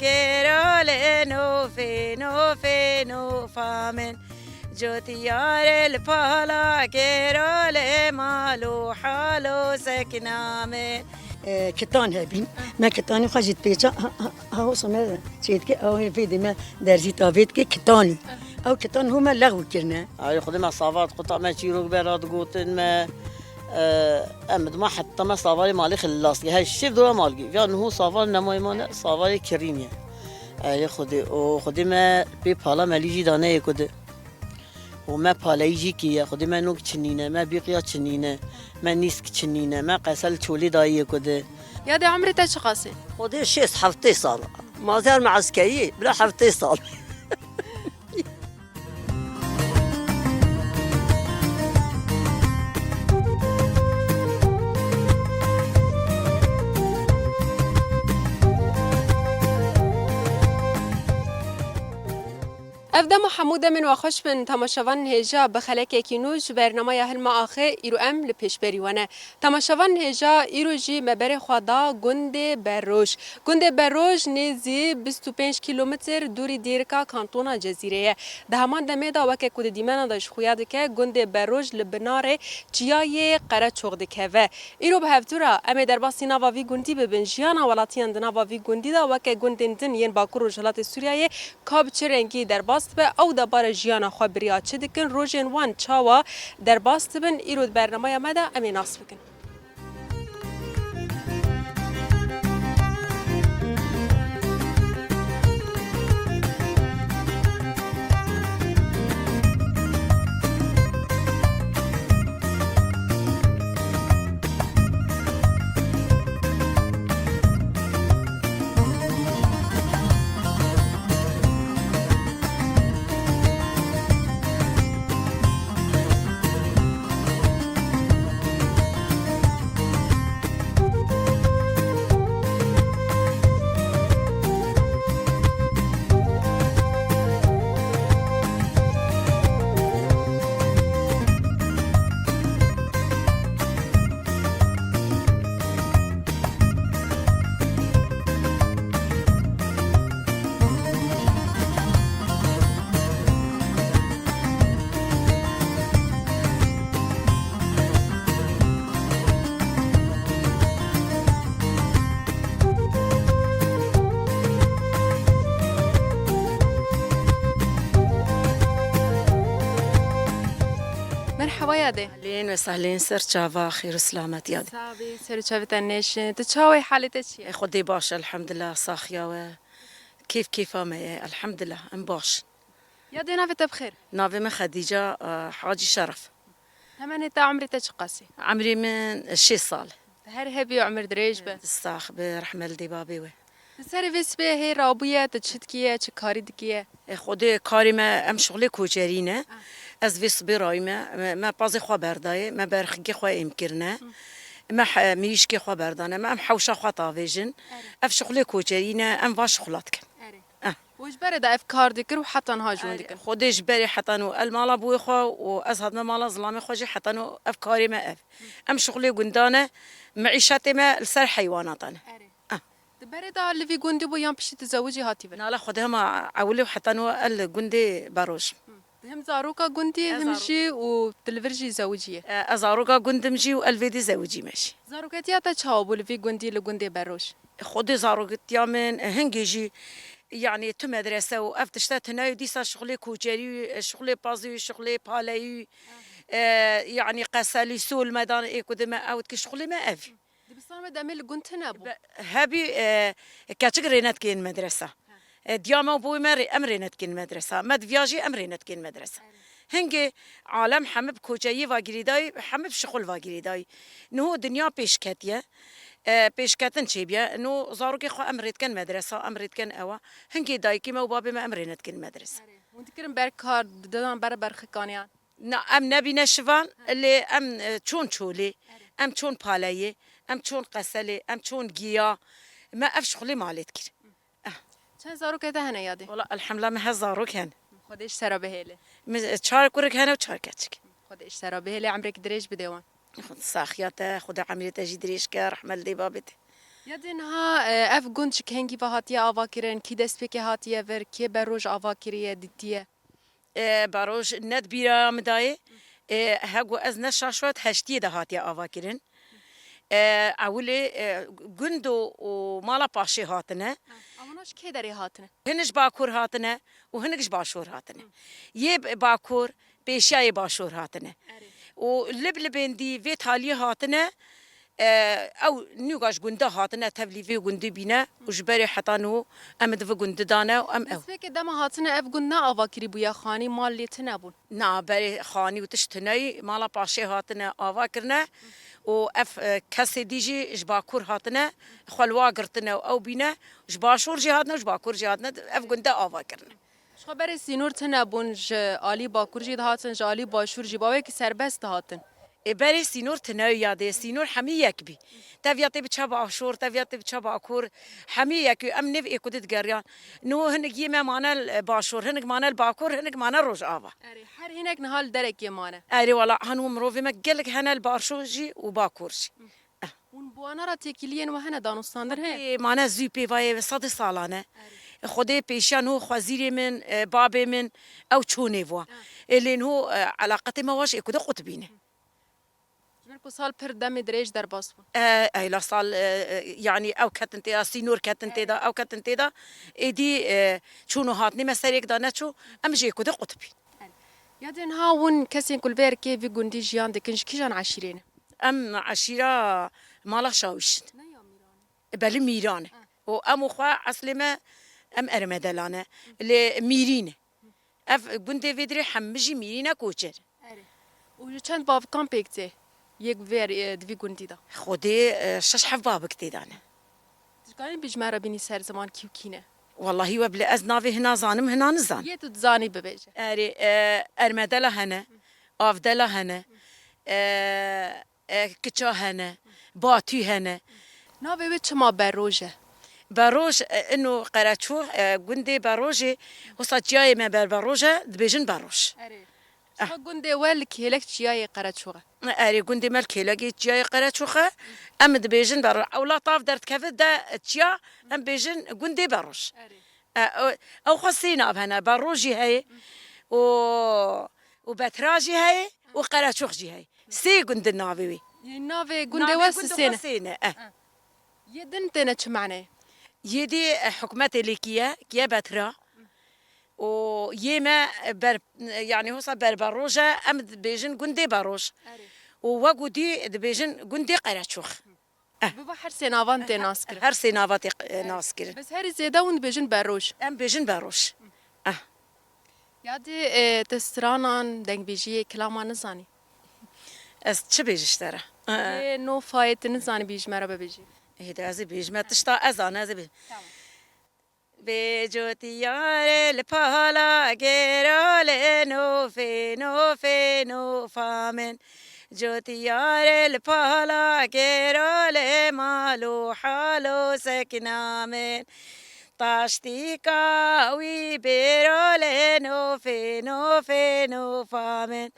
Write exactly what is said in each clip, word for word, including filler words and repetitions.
Kêrolê nofê, nofê nofa min. Cotiyarê li pala kêrolê mal û hal û sekna min. E, kitan hebîn. Me kitanî xwe jî dipêça, ha, ha, ha, hosa me çêdike, ew vê dê me derzî ta vê dike kitanî. Ew kitan hû me lexw kirine. Ay, xwedê me savat quta me çîrok bera digotin me. Em dima heta me savarê malê xillas ki. Her şev dora malgî. Ya niho savar nemayê mane, savarê kirîn ye. Ey Xwedê, o Xwedê me pê pala melî jî dane yê ku de. Û me paleyî jî kiye. Xwedê me nok çinîne, me bîqiya çinîne, me nîsk çinîne, me qesel çolê dayî yê ku de. Ya de emrê te çiqas e? Xwedê şêst heftê sal. Mazer me eskerî, bila heftê sal. Ev dema hemû demên we xweş bin, temaşevanên hêja bi xelekekî nû ji bernameya Hilma Axê îro em li pêşberî we ne. Temaşevanên hêja, îro jî me berê xwe da gundê Berroj. Gundê Berroj nêzî bîst û pênc kîlometr dûrî dêrika kantona Cezîrê ye. Di heman demê de weke ku di dîmena de ji xuya dike, gundê Berroj li binarê çiyayê Qereçox dikeve. Îro bi hevdû re em ê derbasî nava vî gundî bibin. Jiyana welatiyan di nava vî gundî de weke gundên din yên Bakur Rojhilatê Sûriyeyê ka bi çi rengî derbas dibe, ew debara jiyana xwe bi riya çi dikin, rojên wan çawa derbas dibin, îro di bernameya me de em ê nas bikin. Merhaba yadê. Ehlên ve sehlên, ser çava, xêr û selamet yadê. Sax bî, ser û çavê te nêşin. Tu çawa yî, halê te çi ye? E, Xwedê baş, elhamdulillah, saxiya we. Kêf kêfa me ye, elhamdulillah, em baş. Yadê, navê te bi xêr? Navê min Xedîca, e, Hacî Şeref. Temenê te, emrê te çiqas e? Emrê min şêst sal. Te her hebî, emir dirêj be. Sax be, rehme li dê babê we. Di serê vê sibê hê rabûye, tu çi dikiye, çi karî dikiye? E, Xwedê karê me, em şixulê koçerî ne. Ah. Ez vê sibê rayîme, me, me pazê xwe berdayê, me berxikê xwe êm kirine. Hı. Me he-, mirîşkê xwe berdane, me em hewşa xwe tavêjin. Erê. Ev şixulê koçerî ne, em va şixula dikin. Erê. Eh. Û ji berê de ev kar dikir û heta niha ji wan dikin. Xwedê ji berê heta niha el mala bûyê xwe û ez hatime mala zilamê xwe jî heta niha ev karê me ev. Em şixulê gundane, meîşetê me li ser heywanatan e. Erê. Eh. Di berê de li vî gundî bû yan piştî tu zewicî hatî vir? Nala Xwedê hema ewilê û heta niha el li gundê Beroj. Hı. Di him zaroka gundî, him zarok- jî û tu li vir jî zewicî ye? E, ez zaroka gundim jî û el vêdî zewicî me jî. Zaroketiya te çawa bû li vî gundî, li gundê Beroj? Xwedê zaroketiya min, e, hingê jî, yanî tu medrese û ev tişte tune û dîsa şixulê koçerî, e, şixulê pazî, şixulê paleyî, e, yanî qeselî, sol medan ê ku dime ew dike şixulê me ev. Dibistan me demê li gund tune bû. Be-, hebî, e, keçik rê nedikên medresa. He. E, diya me û boyê me rê, em rê nedikên medresa. Me diviya jî em rê nedikên medresa. Erê. Hingê alem hemî bi koçeyî va girêdayî, hemî bi şixul va girêdayî. Niho dinya pêş ketiye. E, pêşketin çêbiye. Niho zarokê xwe em rê dikin medresa, em rê dikin ewa. Hingê dayikê me û babê me em rê nedikên medresa. Erê. Hûn dikirin ber kar, didan ber berxikaniyan. Na, em nebîne şivan, lê em, e, çon çolê, em çon paleyê, em çon qeselê, em çon giya. Me ev şixulê malê dikir. Eh. Çend zarokê te hene yadê? Wala, elhamdulillah, me hezar zarok hen. Xwedê ji te re bihêle. Me, e, çar kurik hene û çar keçik. Xwedê ji te re bihêle, emrek dirêj bide wan. Saxiya te, Xwedê emrê te jî dirêj ke, rehme li dê babê te. Ya dê niha, e, ev gund ji kengî ve hatiye avakirin, kî destpêkê hatiye vir, kê beroj ava kiriye, dîtiye? E, beroj ne di bîra min dayê. E, hegu ez ne şaş ve heştiyê de hatiye avakirin. E, ewilê, e, gund û, û mala paşê hatine. Ha, ewana ji kê derê hatine? Hin ji bakur hatine û hinek ji başor hatine. Yê b-, bakur pêşiya yê başor hatine. Erê. Û lib libên dî vê taliyê hatine, e, ew nûga ji gundê hatine, tevlî vê gundê bîne û ji berê heta nû em di vê gundê dane û em ew. Destpêkê dema hatine ev gund ne ava kirî bûye, xanî mal lê tune bûn? Na, berê xanî û tişt tuneyî, mala paşê hatine ava kirine û ev, e, kesê dî jî ji bakur hatine, xwe li wa girtine û ew bîne, ji başûr jî hatine û ji bakur jî hatine, ev gundê ava kirine. Ji xwe berê sînor tune bûn, ji alî bakur jî dihatin, ji alî başûr jî bawekî serbest dihatin. Ê berê sînor tune ya dê, sînor hemî yek bî. Tev ya tê biçe başûr, tev ya tê biçe bakur. Hemî yek û em nêv ê ku digeriyan. Niho hinek yê me mane li başûr, hinek mane li bakur, hinek mane rojava. Erê, her hinek niha li derekê mane. Erê wala, hanu mirovê me gelek hene li başûr jî û bakur jî. Hûn bi wana re têkiliyên we hene danûstandin heye? Ê, mane zû pê vayê ve sedê salan e. Erê. Xwedê pêşiya niho xwezîrê min, e, babê min, ew çû nêv wa. Ha. Ê, lê niho, e, eleqetê me wa ji ê ku de qutibîne. Ji ber ku sal pir demê dirêj derbas bûn. E, eyla sal, e, e, yanî ew ketin tê da, sînor ketin tê da, ew ketin tê da. Êdî, e, çûn û hatinê me ser yek da neçû, em jê ku de qutibîn. Ya dê niha hûn kesên ku li vê erkê vî gundî jiyan dikin, ji kîjan eşîrê ne? Em eşîra mala Şawîş in. Ne ya Mîran e? Belê Mîran e. Ha. Û em û xwe eslê me, em Ermedelan e. Lê Mîrî ne. Ev gundê vê dirê hemî jî Mîrî ne, koçer. Erê. Û ji çend bavikan pêk tê? Yek vê, e, di vî gundî de. Xwedê, e, şeş heft bavik tê de ne. Dikanî bi ji me re bînî ser ziman kî û kî ne? Wallahî we bile ez navê hina zanim, hina nizan. Yê tu dizanî bibêje. Erê, e, Ermedela hene, Avdela hene, e, e, Kiça hene, Batû hene. Navê wê çima Beroj e? Beroj, e, ino Qereçox, e, gundê Berojê, hosa çiyayê me ber Beroj e, dibêjin Beroj. Erê. Ah. Ji xwe gundê we li kêlek çiyayê Qereçox e? Erê, gundê me li kêlekê çiyayê Qereçox e, em dibêjin Beroj. Ewla tav derdikeve de çiya, em bêjin gundê Beroj. Erê. E, ew, ew xwe sê nav hene, Beroj jî heye û, û Betra jî heye û Qereçox jî heye. Sê gundin navê wê. Yê navê gundê we sisê ne? Sê ne, eh. Eh. Yê din têne çi maneyê? Yê dî, eh, hikûmetê lê kiye, kiye Betra. Û yê me ber, yanî hosa ber Beroj e, em dibêjin gundê Beroj. Erê. Û wek û dî dibêjin gundê Qereçox. Eh. Biba her sê navan tê naskirin. Her sê nava tê, eh, naskirin. Bes herî zêde hûn dibêjin Beroj. Em bêjin Beroj. Eh. Ya dê, eh, tu stranan, dengbêjiyê, kilama nizanî? Ez çi bêjî ji te re? Eh. Ê, nofayê tu nizanî bî ji me re bibêjî. Ê, de ez ê bêjime, tişta ez zane, ez ê bê-, Tamam. Bê cotiyarê li pala gêralê nofê, nofê nofa min. Cotiyarê li pala gêralê mal û hal û sekna min. Taştîka wî bêralê nofê, nofê nofa min.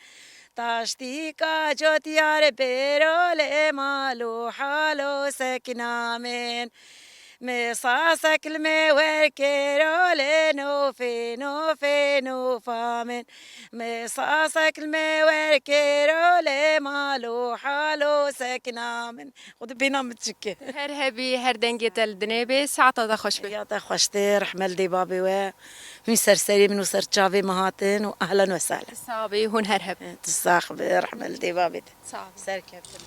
Taştîka cotiyarê bêralê mal û hal û sekna min. Mêsa sekilmê wer kêrolê nofê, nofê nofa min. Mêsa sekilmê wer kêrolê mal û hal û sekna min. Xwedê bêhna min çike. Her hebî, her dengê te li dinê bê, saeta te xweş be. Ya te xweştir, rehme li dê babê we. Hûn ser serê min û ser çavê min hatin û ehlen we sehlen. Sax bî, hûn her hebin. Tu sax bi, rehme li dê babê te. Sağ olun. Serkeftin.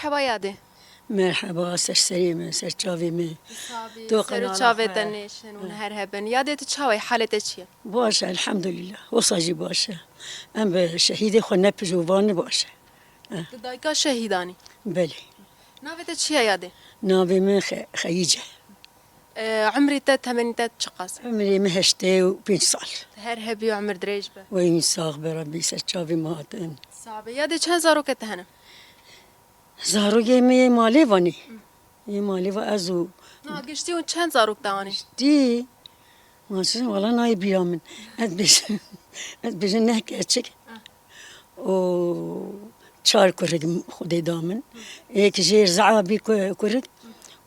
Merheba yadê. Merheba, ser serê min, ser çavê min. Sabî, To ser û qenala çavê xwe. Te nêşin û her hebin. Yadê tu çawa yî, halê te çi ye? Baş e, elhamdulillah. Wisa jî baş e. Em bi şehîdê xwe ne pijovane baş e. Tu dayika şehîdan î? Belê. Navê te çi ye yadê? Navê min Xe-, Xeyîc e. Ee, umrê te, temenî te çiqas e? Umrê min heştê û pênc sal. Her hebî û umir dirêj be. Wey min sax be Rabbî, ser çavê min hatin. Sax be. Yadê çend zarokê te hene? Zarokê min yê malê vanê. Yê malê va ez û Na, giştî hûn çend zarok te anî? Giştî, ma çi, wala nayê bîra min. Ez bêjim, ez bêjim neh keçik. Ah. û çar kurik Xwedê da min. Yek jê Zeabî ku-, kurik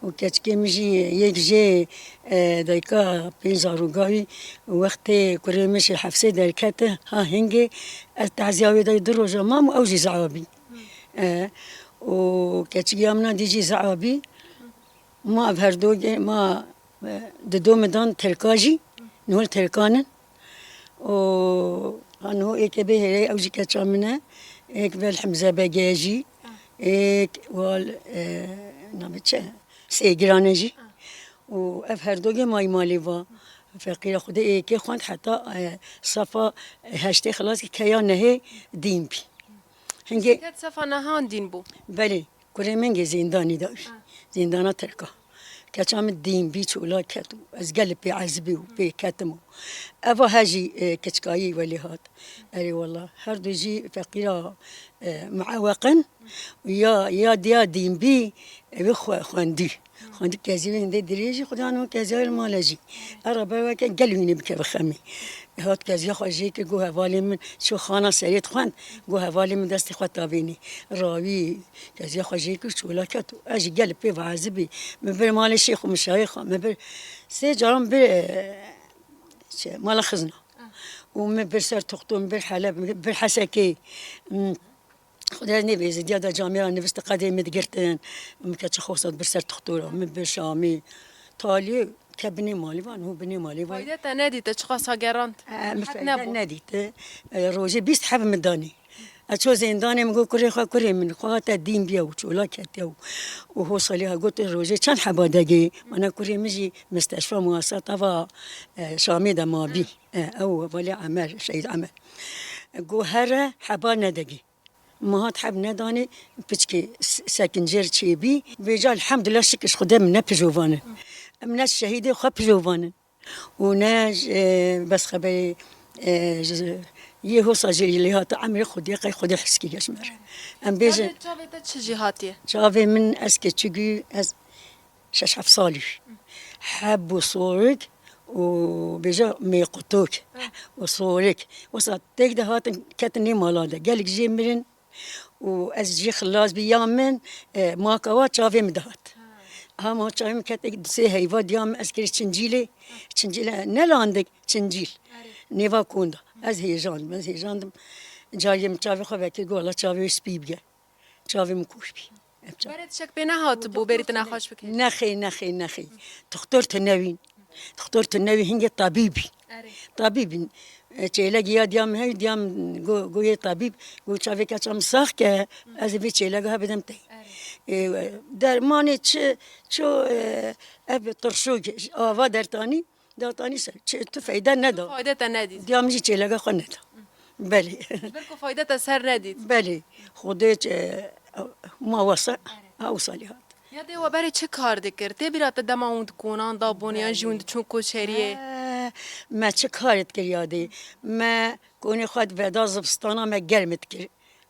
û keçikê min jî yek jê, e, dayika pênc zarûga wî wextê kurê min ji hefsê derkete ha hingê ez teziya wê dayî du roja mam û ew jî Zeabî. E, û keçikiya min a dî jî Zeabî. Ma ev her du ge-, ma, e, dido min dan Tirka jî, niho li Tirkan in. Û ha niho êkê bê hêrê ew jî keça min e. Êk vel Hemze Bege jî. Êk wal, e, navê çi? Sêgiran e jî. Û ev her du ge mayî malê va. Feqîra Xwedê êkê xwend heta, e, sefa heştê xilas kir, keya nehê dîn bî. Hingê Ket sefa nehan dîn bû. Belê. Kurê min gê zîndanî de. Ha. Zîndana Tirka. Keça min dîn bî, çola ket û ez gelê pê ezibî û pê ketim û eva he jî, e, keçikayî welê hat. Erê wela. Her du jî feqîra, e, mueweqin û ya, ya diya dîn bî, e, wê xwe-, xwendî. Xwendî kezî wê hindê dirêjî, xudan û keziya wê li male jî. Era ber weke gel wînê bikeve xemê. Hat keziya xwe jê kir, got hevalê min çû xana serê dixwend, got hevalê min destê xwe tavênê. Rawî keziya xwe jê kir, çola ket û ez jî gelê pê ve ezibî. Min bir malê şêx û mişayê xwe, min bir sê caran bir, e, çi, mala xizna. Û min bir ser Toxto, min bir Heleb, min bir Hesekê. Hmm. Xwedê ez nêvê zîdiya de camêra nivîst qedê min digirtin. Min keçi xosat bir ser toxtora, min bir Şamî. Talî ke binê malî van, hû binê malî van. Fayde te nedîte, çiqas ha gerand. E, min Hat fayde nebû. Nedîte. E, rojê bîst heb min danî. Ez ço zêndanê min got, kurê xwe, kurê min, xwe te dîn biya û çola ketiya û, û ho salî ha got, rojê çend heba degê? Mana kurê min jî misteşfa muwasat ava, e, Şamê de mabî. E, ew hevalê Emer, Şehîd Emer. Got here heba nedegê. Ma hat heb nedanê, piçkê s-, sekincêr çêbî. Vêca elhamdulillah, şikir ji Xwedê min ne pijovanin. Em ne şehîdê xwe pijovanin. Û ne, e, bes xeberê, e, ji, yê hosa jê lê hate emrê Xwedê, qey Xwedê his kiriye ji me re. Em bêjin Çavê, çavê te çi jî hatiye? Çavê min ez keçik û ez şeş heft salî. Heb û sorik û bêje mêqutok û sorik. Wisa têk de hatin ketin nê mala de. Gelek jê mirin û ez jî xilas bî ya min, e, maka wa çavê min dihat. Ha ma çavê min ket êk du sê heyva diya min ez kirî çincîlê. Çincîle ne landik, çincîl. Nêva konda. Ez hêjandim, ez hêjandim. Cariyê min çavê xwe vekir, got, "Wela çavê wê spî bike." Çavê min koş bî. Ev çav- Berê tişek pê nehatibû, berî tu nexweş bikî? Nexê, nexê, nexê. Doktor tune wî. Doktor tune wî, hingê tabîb bî. Erê. Tabîb bî. E, çêlek ya diya min heyî, diya min go-, go yê tabîb, go çavê keça min sax ke, ez ê vê çêleka bidim te. Erê. E, dermanê çi, ço, e, ev turşok, ava dertanî, Datanî ser, çi, tu feyde neda. Fayde te nedît. Diya min jî çêleka xwe neda. Belê. Ji ber ku fayde te ser nedît. Belê. Xwedê, e, ma wasa, ha, ew salî hat. Ya dê we berê çi kar dikir? Tê bîra te dema hûn di konan da bûn yan jî hûn diçûn koçeriyê? Eh, me çi kar dikir ya dê? Me konê xwe di veda zivistana me germ dikir.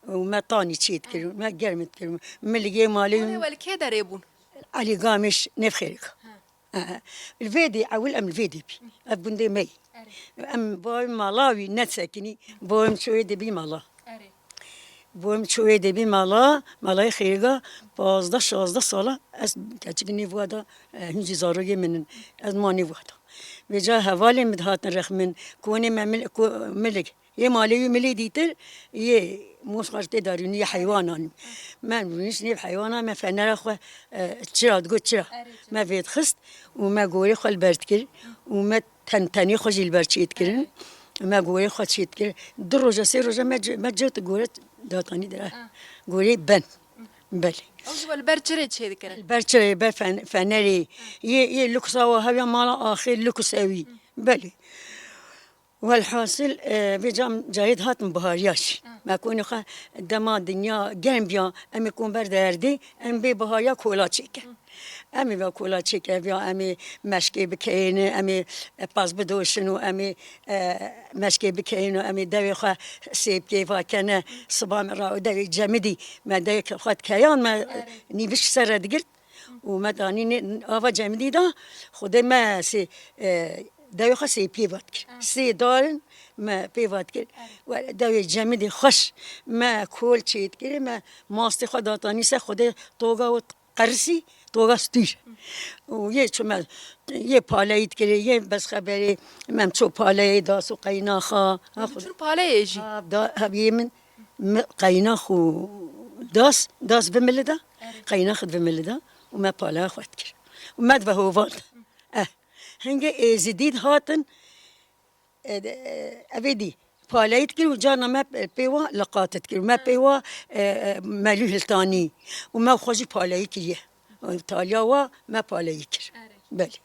Û me tanî çê dikir. Me germ dikir. Miligê malê. Konê we li kê derê bûn? Elî Gamêş, nêv xêrika. Ha. Li vê dê, ewil em li vê dê bî. Ev gundê me yî. Erê. Em boyê mala wî nesekinî, boyê min çoyê dê bî mala. Erê. Boyê min çoyê dê bî mala, malayê xêrga, pazdeh şazdeh sala ez keçik nêv wada, e, hûn jî zarokê min in. Ez ma nêv wada. Vêca hevalê min dihatin rexmin, konê me mil-, ko-, milik. Yê malê wî milê dîtir, yê mûs xwe ji tê darînî, yê heywanan. Me rûnişt nêv heywana, me fenera xwe, e, çira digot çira. Me vêdixist û me gorê xwe li ber dikir û me ten tenê xwe jî li ber çê dikirin. Me gorê xwe çê dikir. Du roja, sê roja me ce-, me cewt gore datanî dira. Gorê ben. Belê. Ew jî we li ber çirê çêdikirin? Li ber çirê, ber fen-, fenerê. Yê, yê luksa we heviya mala axê luks ewî. Belê. Welhasil, e, vê cam carê dihatin bihariya jî. Me konê xwe dema dinya germ biya, em ê kon ber derdê, em bê bihariya kola çêke. Em ê ve kola çêke viya, em ê meşkê bikeyêne, em ê, e, pez bidoşin û em ê, e, meşkê bikeyêne, em ê dewê xwe sêpkê vakene. Siba me ra dewê Cemidî, me dewê xwe dikeyan, me nîviş ser re digirt. Û me danî nê ava Cemidî da, Xwedê me sê, e, dewê xwe sê pê vat kir. Sê darin me pê vat kir. Were dewê Cemidî xweş me kol çêt kirê, me mastê xwe datanî ser Xwedê toga û qerisî, toga stûr. Û yê çi me, yê paleyî dikirê, yê bes xeberê, me em ço paleyê das û qeynaxa. Ha, Em Xwedê çûn paleyê jî. Ha, da, ha, yê min, mi qeynax û das, das bi milida, qeynax bi milida û me pala xwe dikir. Û me dive hovand. Eh, hingê Êzidî dihatin, e, de, e, evê dî paleyî dikir û carna me pê wa liqat dikir. Me pê wa, e, e, melû hiltanî û me xwe jî paleyî kiriye. Taliya wa me paleyî kir. Belê.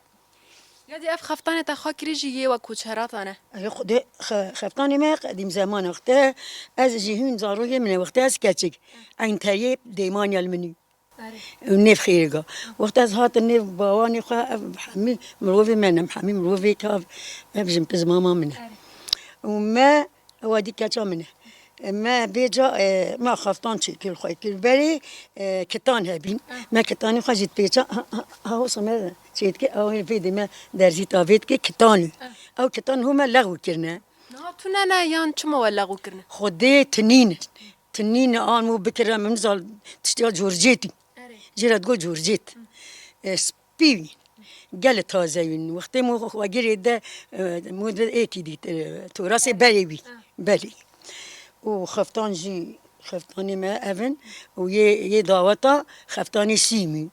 Ya dî ev xeftanê te xwe kirî jî yê we koçeratan e? Ey Xwedê, xe-, xeftanê me qedîm zeman e. Wextê ez jî hûn zarokê min e, wextê ez keçik. Eynteriyê Deymaniya li min û nêv xêriga. Wextê ez hatim nêv bawanê xwe, ev hemî mirovê me ne, hemî mirovê ka ev jin pizmama min e. Û me Ewa dî keça min e. Me bêca, e, me xeftan çêkir xwe kir. Berê, e, kitan hebîn. Me kitanê xwe jî dipêça. Ha, ha, ha, wisa me çêdike, ew vê dê me derzî ta vê dike kitan û. Ew kitan hû me lexw kirine. Niha tune ne yan çima we lexw kirine? Xwedê tinîn. Tinîn an û bikire min zal tiştiya corcêtî. Erê. Jê re digo corcêt. E, Pî wî. Gelê taze wî. Wextê mo xwe girê de, e, mo de êkî dît, e, torasê berê wî. Belê. Û xeftan jî, xeftanê me ev in. Û yê, yê daweta xeftanê sîmî.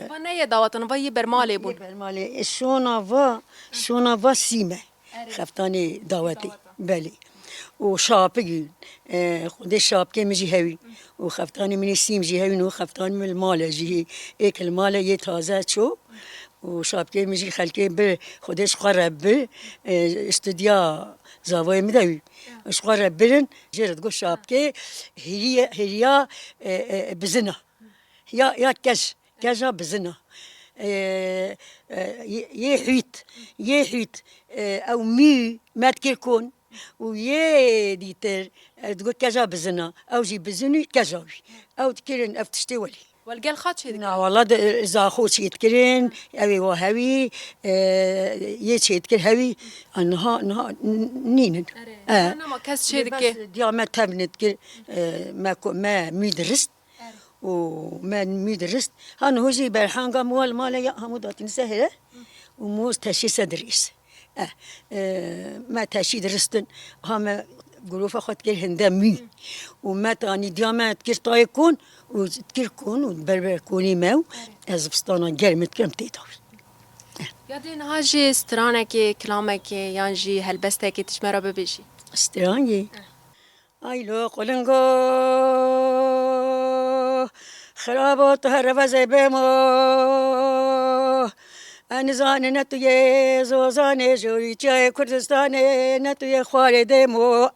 Va ne yê daweta, va yê bermalê bûn. Yê bermalê. E, şona va, şona va sîme. Erê. Xeftanê dawetê. Daweta. Belê. Û şapik, e, xwedê şapikê min jî hewî. Û xeftanê min ê sîm jî hewîn û xeftanê min li mal e jî. Êk li mal e yê taze ço. Û şapikê min jî xelkê bir, xwedê ji xwe re bir, e, stûdya zavayê min de wî. Ji xwe re birin, jê re digot şapikê hiriye, hiriya, e, e, bizina. Ya, ya keş. Keja bizina. E, e, yê, yê hût. Yê hût. E, ew mî me dikir kon. Û yê dîtir, e, digot keja bizina. Ew jî bizin û keja wî. Ew dikirin ev tiştê welî. Wel gel xwe çê dikirin? Na, wala de, e, zaxo çê dikirin. Ew ê wa hewî, e, yê çê dikir hewî. A, niha, niha n-, nînin. Erê, E. Niha nema kes çê dike. Bes diya me tev nedikir. E, me ko-, me mî dirist. Û me mî dirist. Ha niho jî berhenga min wa li malê ya hemû datîne ser here. Û min teşî ser dirîs. Eh, e, me teşî diristin. Ha me girofa xwe dikir hinde mî. Û me tanî diya me dikir tayê kon û dikir kon û berber konê me û ez zivistana germ dikirim tê dawî. Ya dê niha jî stranekê, kilamekê yan jî helbestekê tu ji me re bibêjî? Stranê? Eh. Aylo qulingo, xirabo tu here vezê bêmo. E nizane ne tu yê zozanê, jorî çiyayê Kurdistanê, ne tu yê xwarê dêmo.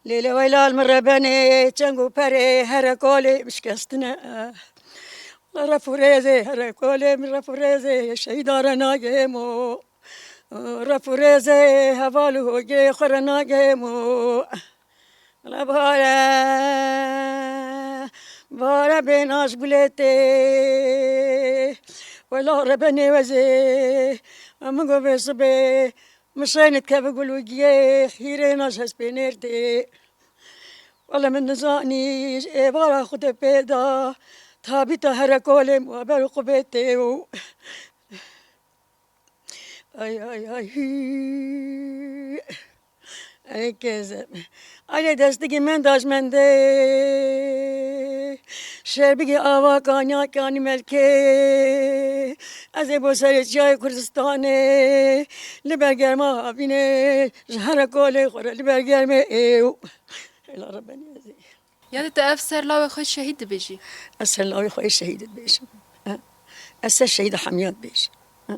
Lêlê weylal min rebenê, çeng û perê, here kolê min şikestine. Ref û rêzê, here kolê min ref û rêzê, şehîda re nagêmo. Ref û rêzê heval û hogê xwe re nagêm û. Bila bare, bare bênaş gulê tê. Wela rebenê wezê. Min got vê sibê min şeynit keve gul û giyê. Hîrê naş hespê nêr tê. Wele min nizanî êvara xwe de pê da. Tabîta here kolê min ber û qubê tê û. Ay, ay, ay, hî. Ey kezem. Ay lê destikî min daj mendê. Şerbikî ava kanya kanî melkê. Ez ê bo serê çiyayê Kurdistanê. Li ber germa havînê. Ji here kolê xwe re li ber germê êw. Hela rebenî ez ê. Yanî tu ev ser lawê xwe şehîd dibêjî? Ez ser lawê xwe şehîd dibêjim. Ha. Ez ser şehîda Hemiya dibêjim. Ha.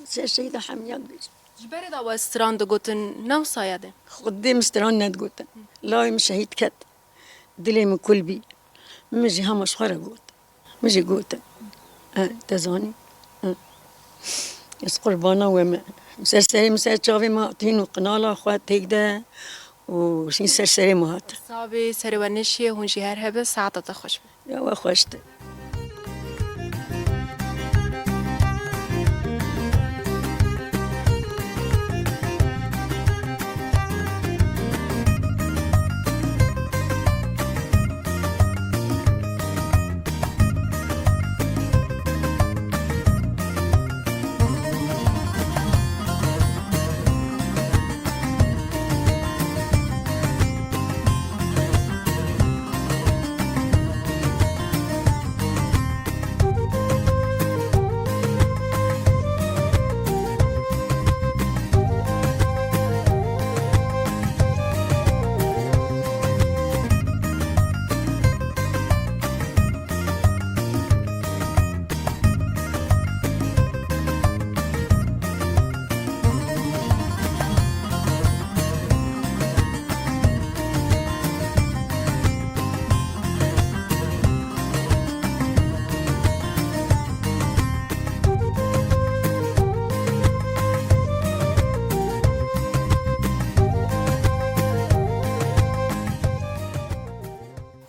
Ser şehîda Hemiya dibêjim. Ji berê de we stran digotin, ne wisa ya de? Xwedê min stran nedigotin. Lawê min şehîd ket. Dilê min kul bî. Min jî hema ji xwe re got. Min jî gotin. E, te zanî. E. Ez qurbana we me. Ser serê min, ser çavê me hatîn û qinala xwe têk de û şîn ser serê me hat. Sabê serê we neşiye, hûn jî her hebe, saeta te xweş be. Ya we xweş be.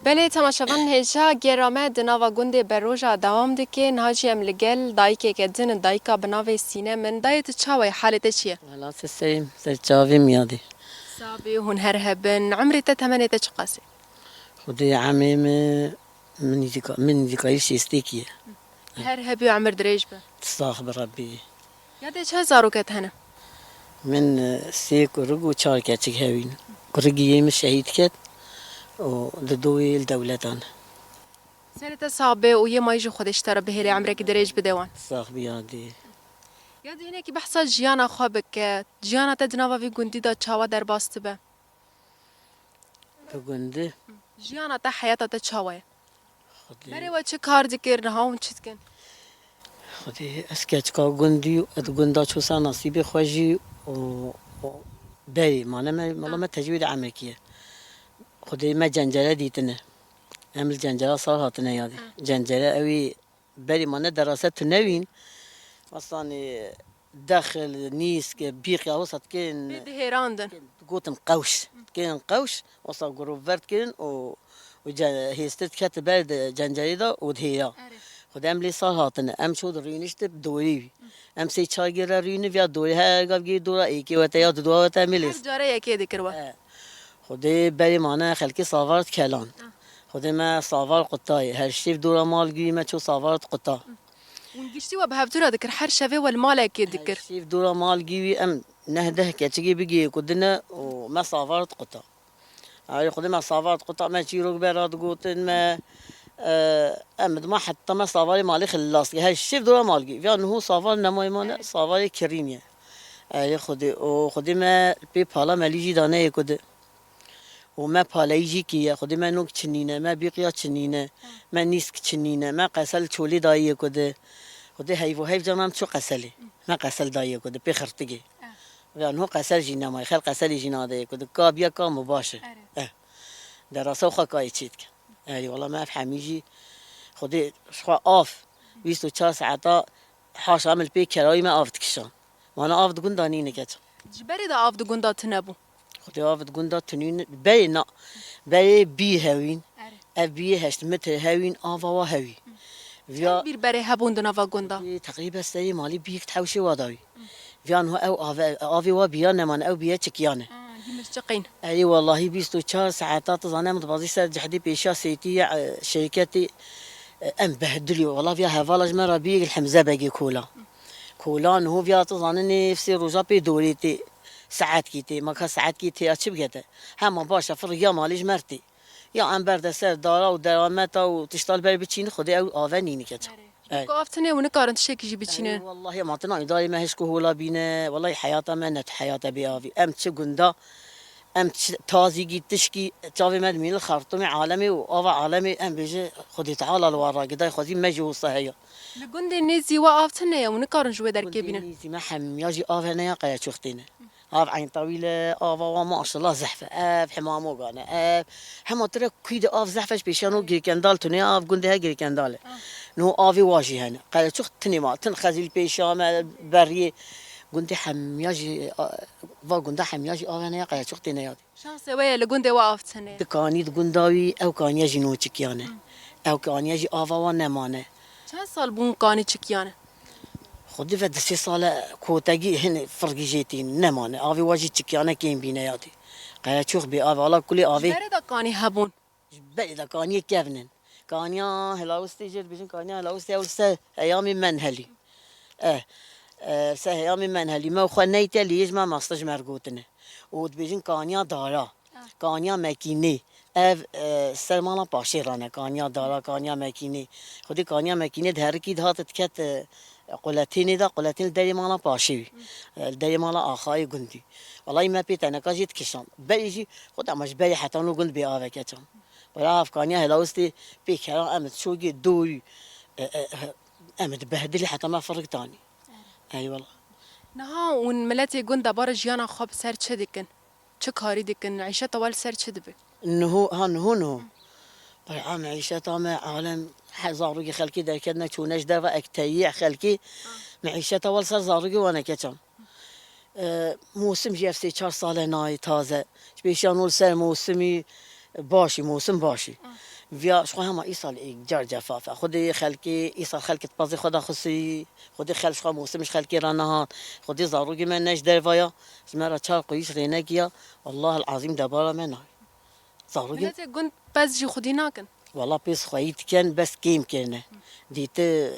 Belê, temaşevanên hêja, gera me di nava gundê Beroja dewam dike. Niha jî em li gel dayikeke din in, dayika bi navê Sînem in. Dayê, tu çawa yî? Halê te çi ye? Wela, tu seyîm, ser çavî miyadî. Sabê hûn her hebin. Umrê te, temenê te çiqas e? Xwedê emê min, min nîzîka-, min nîzîkayî şêstêkî ye. Her hebî, umir dirêj be. Sax bi Rebbî. Ya de çend zarokê te hene? Min, e, sê kurik û çar keçik hewîn. Kurikî yê min şehîd ket û di duyê li dewletan. Serê te sax be û yê mayî jî Xwedê ji te re bihêle, emrekî dirêj bide wan. Sax bî yadî. Ya de hinekî behsa jiyana xwe bike. Jiyana te di nava vî gundî de çawa derbas dibe? Bi gundî. Jiyana te, heyata te çawa ye? Xwedê. Berê we çi kar dikir, niha hûn çi dikin? Xwedê, ez keçika gundî û di gunda çû ser nasîbê xwe jî û, û berê mane me, mala me tecwîd emekî ye. Xwedê, me cencere dîtine. Em li cencera sar hatine yadî. Ha. Cencere ewî berê mane derase tu newîn. Masanê dexil, nîsk, bîq ya wisa dikên. Pê dihêrandin. Gotin qewş. Dikên qewş, wisa gurov ver dikirin û, û ce-, hêstir dikete ber di cencerê de û dihêra. Erê. Xwedê em lê sar hatine. Em çû di rûnişti bi dorê wî. Em sê çar gêre rûnî viya dorê, her gav gê dora êkê wete ya dudwa wete em ê lê. Her care yekê dikir we. E. Xwedê berê mane xelkê savar dikelan. Ah. Xwedê me savar qutayê. Her şêv dora mal gî me çû savar quta. Hûn giştî we bi hevdû re dikir, her şevê we li malekê dikir. Her şêv dora mal gî wî em neh deh keçikê bigihê ku dine û me savar quta. Erê Xwedê me savat quta, me çîrok bera digotin me, e, em dima heta me savarê malê xilas kir. Her şev dora mal gî. Viya niho savar nemayê mane, savarê kirîn ye. Erê Xwedê, û Xwedê me pê pala melî jî dane yê ku di. Û me paleyî jî kî ye. Xwedê me nok çinîne, me bîqiya çinîne, me nîsk çinîne, me qesel çolê dayî yê ku di. Xwedê heyvo heyv ca me em çû qeselê. Me qesel dayî yê ku di, pê xirtigê. Viya niho qesel jî nemayê, xelk qeselê jî nadeyê ku di ka biya ka mi baş e. Erê. Eh. Derasa û xwe kayê çê dike. Erê wala me ev hemî jî Xwedê ji xwe av bîst û çar saeta haşa min li pê kerayî me av dikişan. Wana av di gunda nîne keça. Ji berê de av di gunda tune bû. Xwedê av di gunda tunîn berê na. Berê bî hewîn. Erê. Ev bîyê heşt metre hewîn, ava wa hewî. Viya çend bîr berê hebûn di nava gunda? Teqrîben serê malî bîyek di hewşê wa dawî. Viya niha ew ave, avê wa biya nemane, ew biye çikiyane. Ha, yî mirçiqîn. Erê wellahî bîst û çar saeta tu zane em dibazî ser cihdê pêşiya sêtî ye, e, şirketê, e, em behdilî. Wela viya hevala ji me re bîyek li Hemze Begê kola. Kola niho viya tu zanî nê sê roja pê dorê tê. Saetkî tê, ma ka saetkî tê ya çi bigete? Hema baş e, fir ya malê ji me re tê. Ya em berde ser dara û derameta û tişta li ber biçînin, Xwedê ew ave nînike çi. Erê. Ji bo ku av tune û nikarin tiştekî jî biçînin. Erê, wellahî, ma tu nayê darê me hişk û hola bîne, wellahî heyata me ne tu heyata bê avî. Em çi gunda, Em çi-, tazîgî, tişkî, çavê me dimînin li xertumê alemê û ava alemê, em bêje Xwedê Teala li wan ragidayê xwezî me jî wisa heye. Li gundê nêzî we av tune ye û nikarin ji wê derkê Gundê bînin. Nêzî me hemiya jî av hene ya qereçox têne. Av Eyn Tawîl e, ava wan maşallah zehf e. Ev Hema Mogan e, ev hema tire kuyî de av zehf e, ji pêşiya no Girkendal tune ye, av gundê he Girkendal e. Ah. No avê wa jî hene. Qereçox tinê ma, tin Xezîl pêşiya me, beriyê gundê hemiya jî, a, va gunda hemiya jî av hene ya qereçox têne yadê. Şansê we ye li gundê we av tune ye. Di kanî di gunda wî, ew kaniye jî no çikiyan e. Hı. Ew kaniye jî ava wan nemane. Çend sal bûn kanî çikiyan e? Xwedî ve di sê sal e kotegî hin firgî jê tîn nemane. Avê wa jî çikiyane kêm bîne yadê. Qereçox bê avê, ala kulê avê. Ji berê de kanî hebûn? Ji berê de kaniyê kevn in. Kaniya Hilawistê jê dibêjin, kaniya Hilawistê ew ser heyamê Menhelî. Eh, eh, ser heyamê Menhelî. Me xwe neyte lê yê ji me maste ji me re gotine. Û dibêjin kaniya Dara. Ah. Kaniya Mekînê. Ev, e, ser mala paşê re ne. Kaniya Dara, kaniya Mekînê. Xwedî kaniya Mekînê diherikî dihat diket, e, quletênê de, quletên li derê mala paşê wî. E, li derê mala axayê gundî. Welahî me pê teneka jê dikişand. Berê jî, xwedî ama ji berê heta nû gund bê aveke çam. Wela ev kaniya Hilawistê pê kera em çogê dorî, e, e, e, em dibehdilî heta me firik tanî. Eyvallah. Niha hûn miletê gund debara jiyana xwe bi ser çi dikin? Çi karî dikin? Îşeta we li ser çi dibe? Niho, ha, niho, niho. Baya meîşeta me, alem, he, zarokê xelkê derketine, çûne ji derve, ek teyî xelkê, meîşeta we li ser zarokê wan e keçan. E, mosim jî ev sê çar sal e nayê taze. Ji pêşiya no li ser mosimî, Başî, mosim başî. Ah. Viya ji xwe hema îsal ê car cefaf e. Xwedê xelkê, îsal xelkê di pezê xwe de xusî. Xwedê xelk ji xwe mosim ji xelkê re nehat. Xwedê zarokê me ne ji derve ya. Ji me re çar quyîş rênekî ya. Wallahil azîm debara me nayê. Zarokê Miletê gund pez jî xwedî nakin. Walla pês xweyî dikin, bes kêm kirine. Dîti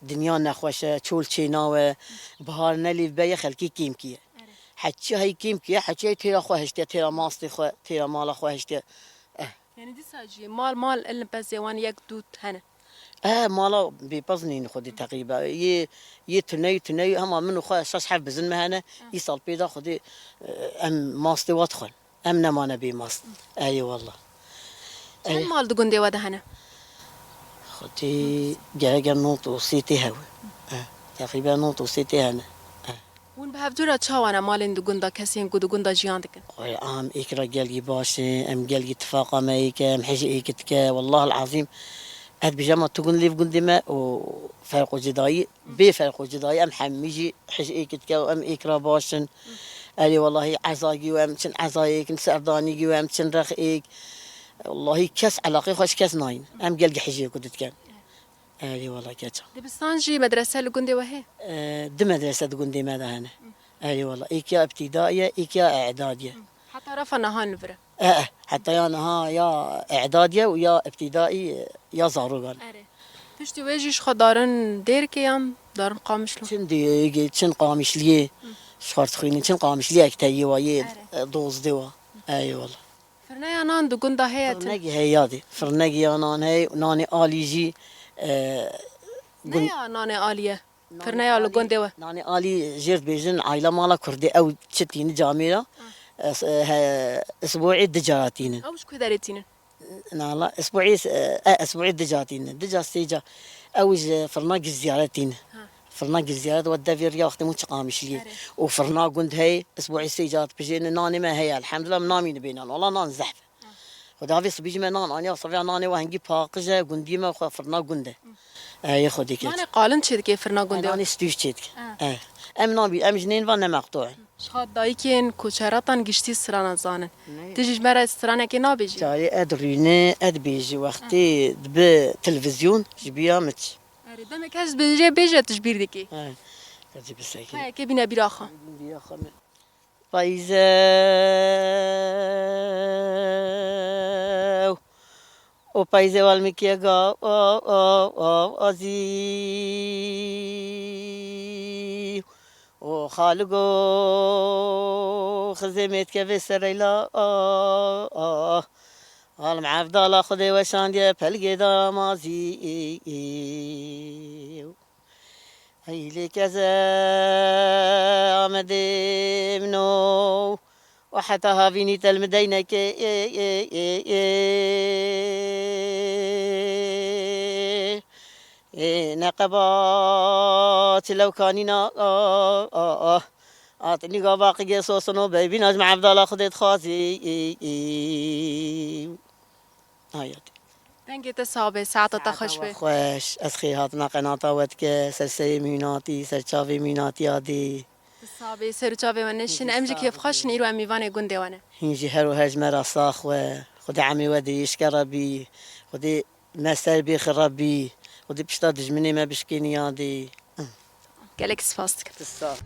dinya nexweş e, çol çênawe, bihar nelîv be ye, xelkê kêm kiye. Erê. Heçiya hey kêm kiye, heçiya hey têra xwe hiştiye, têra mastê xwe, têra mala xwe hiştiye. Eh. Yanî dîsa jî mal mal ilin pezê wan yek dû hene. Eh, mala bêpez nîn xwedî teqrîbe. Yê, yê tuney, tuney hema min û xwe şeş heft bizin me hene. Ah. Îsal pê de xwedî, eh, em mastê wa dixwin. Em nemane bê mast. Erê wallah. Çend mal di gundê we de hene? Xwedî gereke nod û sê tê hewe. Eh, teqrîben nod û sê tê hene. Eh. Hûn bi hevdû re çawa ne malên di gunda, kesên ku di gunda jiyan dikin? Xwedî em êk re gelgî baş in, em gelgî tifaqa me êk e, em hej êk dike. Wallahil azîm, ez dibêjim ma tu gund lê gundê me û ferq û cudayî, bê ferq û cudayî em hemî jî hej êk dike û em êk re baş in. Erê wellahî ezagî û em çin ezayêk in, serdanîgî û em çin rex êk. Wellahî kes elaqê xwe ji kes nayîn. Em gelgî hejê ku didikin. Erê wela keça. Dibistan jî medrese li gundê we heye? E, du medrese di gundê me de hene. Erê wela. Êk ya îbtîdaî ye, êk ya îdadî ye. Heta refa niha li vir e? E, e. Heta ya niha ya îdadî ye û ya îbtîdaî, ya zarogan. Erê. Piştî wê jî ji xwe darin dêrkê yan darin qamişlo? Çin dêrkê, çin qamişliyê. Ji xwe dixwînin, çin qamişliyek teyê wa yê, e, dozdê wa. Erê wela. Firneya nan di gunda heye? Firnegî heye yadê. Firnegî ya nan heye, nanê alî jî, e, Ne ya nanê alî ye? Firneya li gundê we? Nanê alî jêr dibêjin, aîla mala kurdê ew çi tîni camêra, e, s-, e, he, isbuî du cara tînin. Ew ji ku derê tînin? Nala, isbuî, e, e, isbuî du ca tînin. Du ca, sê ca. Ew ji firna Gilziyare tînin. Ha. Firna Gilziyare de we devê riya wextê min çi qamişliyê. Erê. Û firna gund heye, isbuî sê ca dipijêne, nanê me heye, elhemdulillah, min namîne bê nan. Wala nan zehf e. Xwedê avê sibî ji me nan aniya, sivya nanê we hingî paqij e, gundî me xwe firna gund e. Eyê Xwedê kir. Nanê qalin çê dike firna gundê? Nanê stûj çê dike. Ha. Eh. Em nabî, em ji nên va ne meqtû in. Ji xwe dayikên koçeratan giştî strana zanin. Ne. Tu jî ji me re stranekê nabêjî? Carê ed rûne, ed bêjî wextê dibi televîzyon ji bîra min çi. Erê, demek ez bêjê bêje tu ji bîr dikî. He. Ez ê bisekî. He, ke bîne bîra xwe. Bîra xwe min. Payîze û payîze welmikî ga, o, o, o, azî. Û xaligo xizê mêtkevê sereyla, a, a. Xalim Evdala Xwedê weşandiye pelgê daramazî. Ey lê keze Amedê min o, وحتى هافيني تلمدينك، إيه، إيه، إيه، إيه. إيه، نقبات لو كانينا، آه، آه، آه. آتني قباقي قصص نو بيبي نجم عبد الله خديت خازي. إيه، إيه. Hayat. Dengê te sax be, saeta te xweş be. Xweş, ez xêr hatina qenata we dike, ser serê mînatî, ser çavê mînatî adî. Tu sax bî, ser û çavê we neşin. Em jî kêfxweş in, îro em mîvanê gundê we ne. Hîn jî her û her ji me re sax we. Xwedê emê we dirêj ke Rebî. Xwedê me ser bêxi Rebî. Xwedê pişta dijminê me bişkênî yadê. Gelek spas dikim. Tu sax.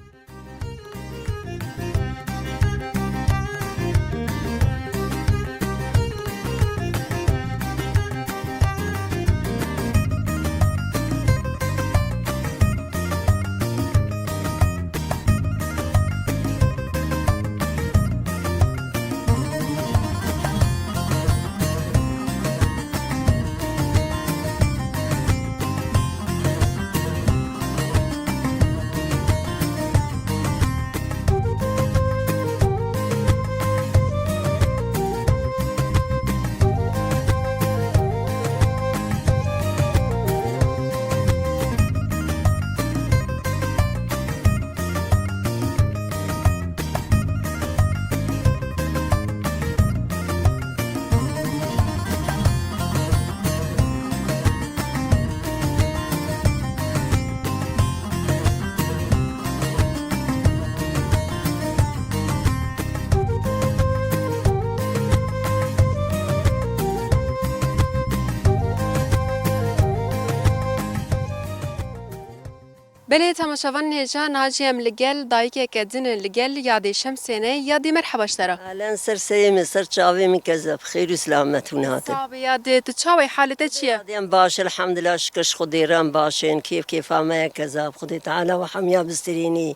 Belê, temaşevanên hêja, niha jî em li gel dayikeke din in, li gel Yadê Şemsê ne. Yadê, merheba ji te re. Alen ser serê min, ser çavê min kezeb. Xêr û selamet hûn hatin. Sax be Yadê, tu çawa yî, halê te çi ye? Yadê, em baş, elhamdulillah, şikir ji Xwedê re em baş in. Kêf kêfa me ye kezeb. Xwedê Teala we hemiya bistirînî.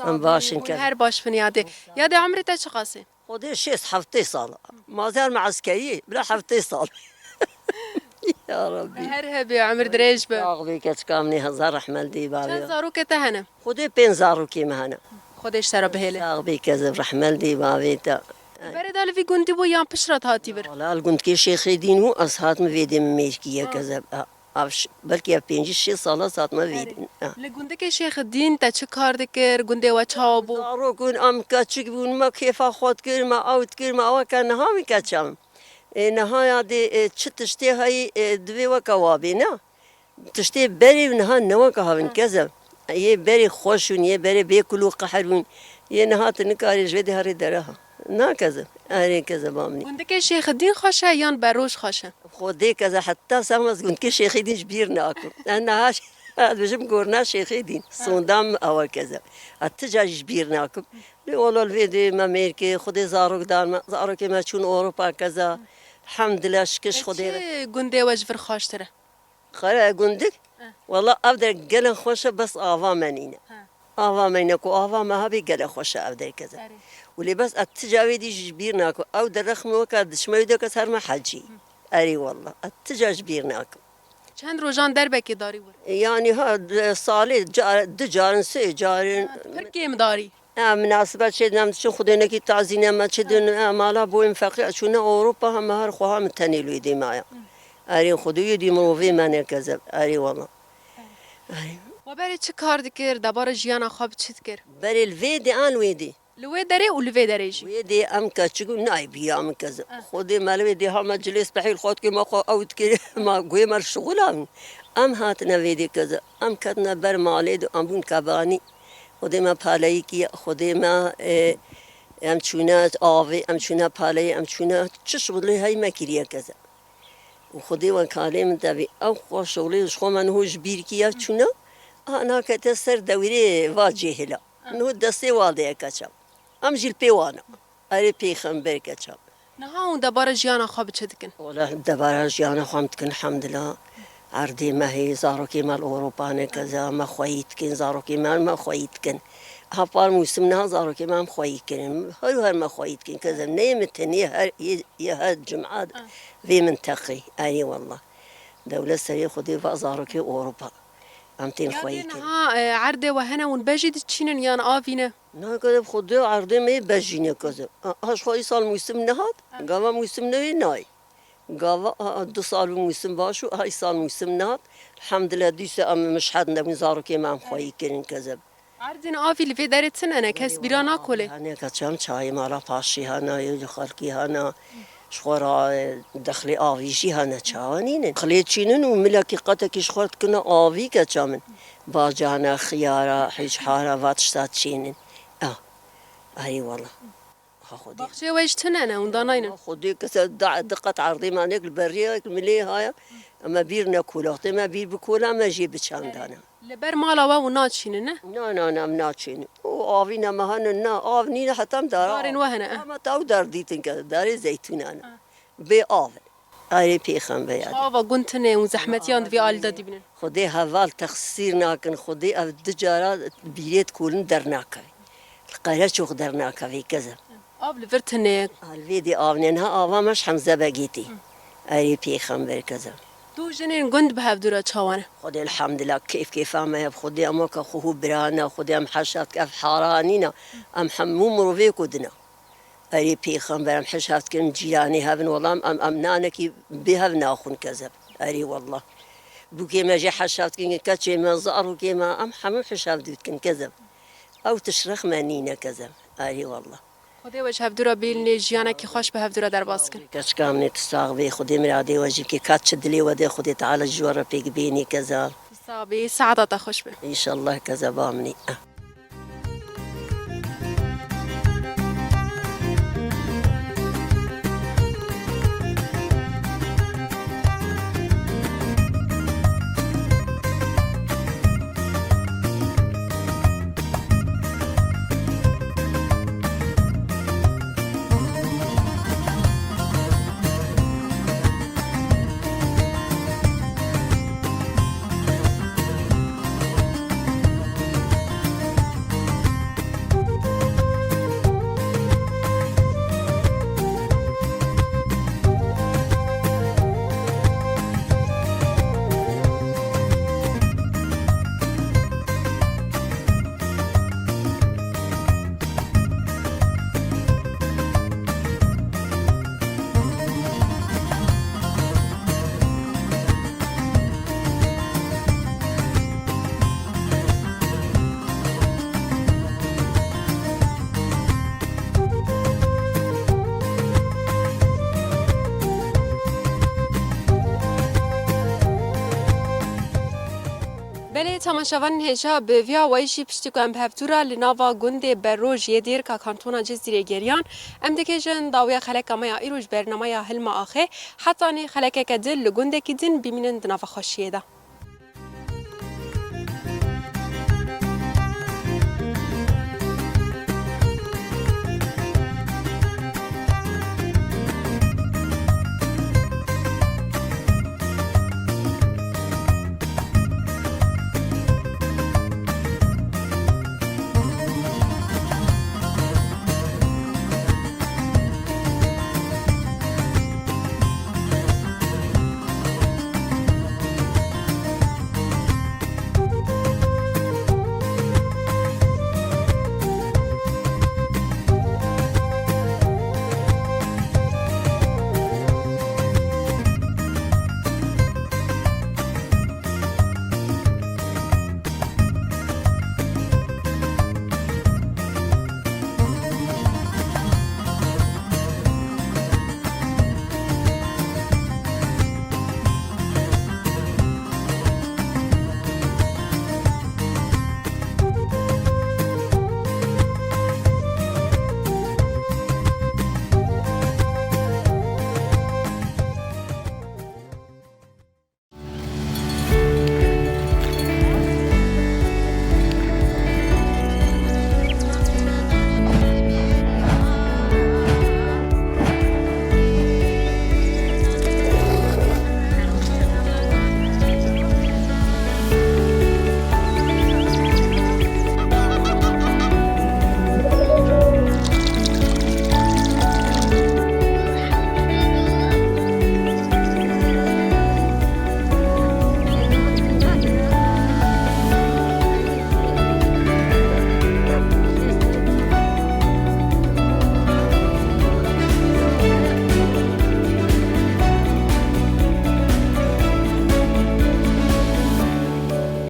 Em baş in kezeb. Her baş bin Yadê. Yadê, umrê te çiqas e? Xwedê şêst heftê sal. Ma zer me eskerî, bila heftê sal. Ya Rabbî. Her hebê, umir dirêj be. Sax bî keçika min, hezar rehmet dî bavê. Çend zarokê te hene? Xwedê pênc zarokê me hene. Xwedê ji te re bihêle. Sax bî kezeb, rehmet dî bavê te. Berê de li vî gundî bû yan pişt re hatî vir? Wala li gundkê Şêxê Dîn bû, ez hatime vê dê min mêrkî ye kezeb. Av ş-, belkî ev pêncî şêst sala sat me vê. Erê. Ha. Li gundikê Şêxidîn te çi kar dikir? Gundê we çawa bû? Zarok bûn, em keçik bûn, me kêfa xwe dikir, me ew dikir, me ew ke niha min keça min. Ê, niha ya dê, ê, çi tiştê heyî, ê, divê weke wa bê, ne? Tiştê berê niha ne weke ha bin kezeb. Yê berê xweş bûn, yê berê bê kul û qehr bûn. Yê niha tu nikarî ji vê dê herî dere ha. Na kezeb. Erê kezeba min. Gundikê Şêxidîn xweş e yan Beroj xweş e? Xwedê keze heta sema ez gundikê Şêxê Dîn ji bîr nakim. Ez niha ez dibêjim gorna Şêxê Dîn. Sonda min ew e keze. Ez ti carî ji bîr nakim. Lê wala li vê dê me mêrkê, Xwedê zarok dan me, zarokê me çûn Ewropa keza. Elhamdulillah, şikir ji Xwedê re. Çi gundê we ji vir xweştir e? Xere gundik? Eh. Wala ev der gelek xweş e, bes ava me nîne. Ha. Ava me nîne, ku ava me hebî gelek xweş e ev der keze. Erê. Û lê bes ez ti carê dî jî ji bîr nakim. Ew derexmê weke dişmeyê de kes her me hecî. Erê wala. Ez ti car ji bîr nakim. Çend rojan derbekê darî wir? Yanî ha, salê ca-, du carin, sê carin. Ha, pir kêm darî. Ya, minasebet çêdin, em diçin xwedênekî tazîne me çêdin, ya, mala boyên feqîr, çûne Ewropa, hema her xweha min tenê li wê dê maya. Erê xwedê wê dî mirovê me ne kezeb. Erê wala. Erê. We berê çi kar dikir, debara jiyana xwe bi çi dikir? Berê li vê dê an wê dê. Li wê derê û li vê derê jî. Wê dê em keçik û nayê biya min kezeb. Ah. Xwedê me li wê dê ha me cilê spehî li xwe dikir, me xwe ew dikir, me guhê me li şixula min. Em hatine vê dê kezeb. Em ketine ber malê de, em bûn kebanî. Xwedê me paleyî kiye, Xwedê me, e, em çûne avê, em çûne paleyê, em çûne çi şixulê hey me kiriye keze. Û Xwedê we kalê min tevî, ew xwe şixulê ji xwe me niho ji bîr kiye çûne, a nakete ser dewrê va cêhila. Niho destê wa de ye keça. Em jî li pê wan e. Erê pêxember keça. Niha hûn debara jiyana xwe bi çi dikin? Wala debara jiyana xwe em dikin, elhamdulillah. Erdê me hê, zarokê me li Ewropa ne keza, me xweyî dikin, zarokê me, me xweyî dikin. Ha par mûsim niha zarokê me em xweyî kirin. Her û her me xweyî dikin. Keza neyê min tenê her, yê, yê her cuma vê minteqê. Erê wallah. Dewlet serê xwe dê va zarokê Ewropa. Em tên xweyî kirin. Ya dê niha, e, erdê we hene hûn bejî diçînin yan avî ne? Na kezeb, Xwedê erdê me yê bejîne kezeb. A, ha ji xwe îsal mûsim nehat, gava mûsim newê nayê. Gava, a, a, du sal bû mûsim baş û, ha îsal mûsim nehat. Elhamdulillah, dîse em mişhed nebûn, zarokê me em xweyî kirin kezeb. Erdên avî li vê derê tune ne, kes bîra nakolê. Hane, keçam çayê mala paşî hana, yê xelkî hana. Ji xwe ra, e, dexlê avî jî hene, çawa nînin. Xilê çînin û milekî qetekî ji xwe dikine avî, keça min. Bacana, xiyara, hîçhara, va tişta çînin. Ah, erê wela. Ha Xwedê. Baxçeyê we jî tune ne, hûn danaynin. Xwedê kese da-, diqet erdê me nek li beriyek milê haya. Em me bîr nekola. Wextê me bîr bikola, me jê biçandana. Li ber mala we û naçînin, ne? Na, na, na, em naçînin. Û avîna me hene, na, av nîne, heta em dara. Darên we hene, eh. Ama taw dar dîtin ke, darê zeytûnan e. Ah. Bê av in. Arê pêxember ya. Ava gund tune û zehmetiyan di vê alî de dibînin. Xwedê heval texsîr nakin, Xwedê ev du cara bîrê dikolin dernakeve. Li qereçox dernakeve kezem. Av li vir tune ye. Alvêdê av ne, niha ava me ji Hemze Begê tê. Erê pêxember kezem. Du jinên gund bi hevdû re çawa ne? Xwedê elhamdulillah kêf kêfa me ye bi Xwedê, em weke xwe hû bira ne, Xwedê em heşa dike, ev hara nîne, em hemû mirovê ku dine. Erê pêxember, em heşa dikin, cîranê hev in, wela em, em, em nanekî bi hev naxwin kezem. Erê wela. Bûkê me jê heşa dikin, keçê me, zarokê me, em hemû heşa dû dikin kezem. Ew tişt rex me nîne kezem. Erê wela. Xwedê we ji hevdû re bîlnê, jiyanekî xweş bi hevdû re derbas kin. Keçika min ê tu sax bê, Xwedê miradê we jî bike. Ka çi dilê we de Xwedê Teala ji we re pêk bênê kezem. Tu sax bî, saeta te xweş be. Înşallah kezeba min î. Belê, temaşevanên hêja, bi vî awayî jî piştî ku em bi hevdû re li nava gundê Beroj yê Dêrika Kantona Cizîrê geriyan, em digihîjin dawiya xeleka me ya îro ji bernameya Hilma Axê. Hetanî xelekeke din li gundekî din bimînin di nava xweşiyê de.